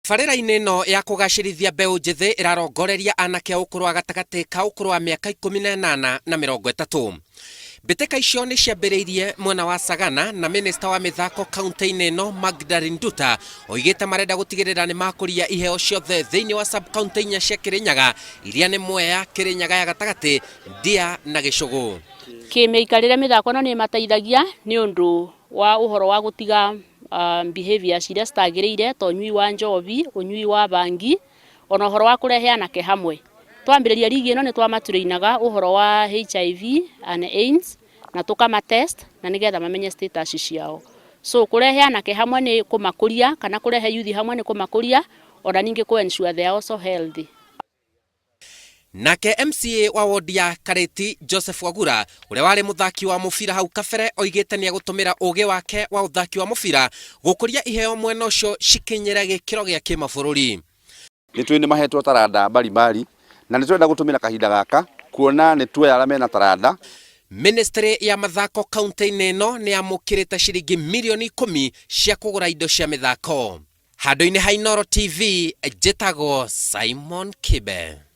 Tabarĩra-inĩ ĩno ya kũgacĩrithia mbeũ njĩthĩ ĩrarongoreria anake a ũkũrũ wa gatagatĩ ka ũkũrũ wa mĩaka 18 na 30. Mbĩtĩka icio nĩ ciambĩrĩirie mwena wa Sagana na minista wa mĩthako kaunti-inĩ ĩno Magdalene Nduta oigĩte marenda gũtigĩrĩra nĩ makũria iheo ciothe thĩinĩ wa sub kaunti inya cia Kĩrĩnyaga iria nĩ Mwea, Kĩrĩnyaga ya gatagatĩ, Ndia na Gĩcũgũ. Kĩmĩikarĩre mĩthako ĩno nĩ ĩmateithagia nĩ ũndũ wa ũhoro wa gũtiga behaviors iria citagĩrĩire ta ũnyui wa njohi, ũnyui wa bangi, ona ũhoro wa kũrehe anake hamwe. Twambĩrĩria rigi ĩno nĩ twamatrainaga ũhoro wa HIV and AIDS na tũkama test na nĩgetha mamenye status ciao. So kũrehe anake hamwe nĩ kũmakũria kana kũrehe youth hamwe nĩ kũmakũria ona ningĩ kũ ensure they are also healthy. Nake MCA wa wodi ya Karĩti Joseph Wagura ũrĩa warĩ mũthaki wa mũbira hau kabere oigĩte nĩ egũtũmĩra ũgĩ wake wa ũthaki wa mũbira gũkũria iheo mwena ũcio cikinyĩre gĩkĩro gĩa kĩmabũrũri. Nĩ tũĩ nĩ mahetwo taranda mbalimbali na nĩ tũrenda gũtũmĩra kahinda gaka kuona nĩ tuoya arĩa mena taranda. Ministry ya mathako kaunti-inĩ ĩno nĩ yamũkĩrĩte ciringi mirioni 10 cia kũgũra indo cia mĩthako. Handũ-inĩ ha Inooro TV, njĩtagwo Simon Kibe.